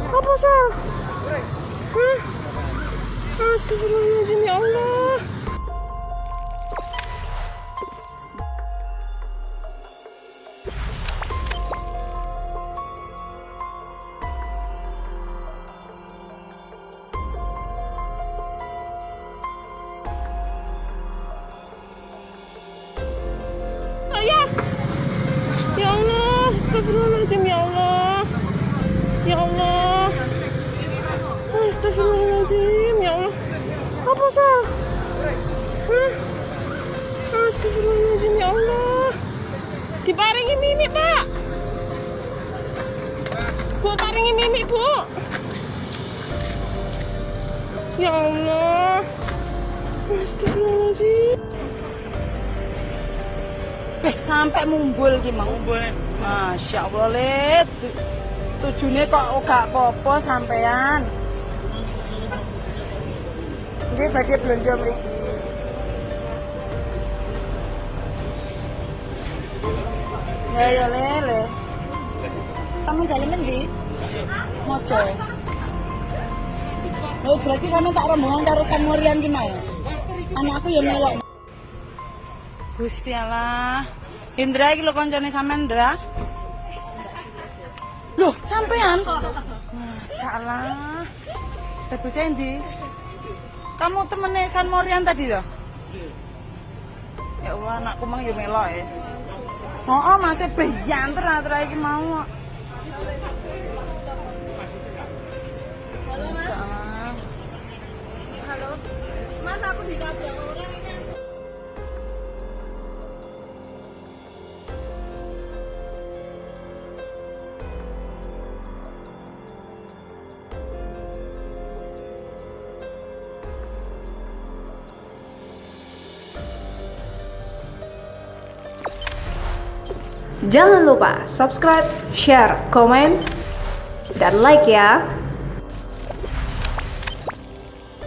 Apa, Sal? Hah? Astagfirullahaladzim, ya Allah. Ayah. Ya Allah, astagfirullahaladzim, ya Allah. Ya Allah. Astagfirullahaladzim, ya Allah. Apa, Sal? Hah? Astagfirullahaladzim, ya Allah. Diparingi mimik, Pak. Bu, paringi mimik, Bu. Ya Allah. Astagfirullahaladzim. Eh, sampai mumbul ki mau. Masya Allah, Lit. Tujune kok gak apa-apa sampean. Nggih, badhe blonjo mriki. Ya ya lele. Kamu gale ngendi? Mojo. Oh, berarti sama tak rombongan karo Samurian ki mau. Anakku ya melok. Gusti Allah. Indra, iki lho koncone sampean, Indra. Loh, sampean? Masya Allah. Bagusnya endi? Kamu temene San Morian tadi loh? Ya Allah, anakku mang ya melok ya. Oh, masih beyanter atra iki mau. Masya Allah. Halo. Mas, aku ditabrak orang ini. Jangan lupa subscribe, share, komen, dan like ya.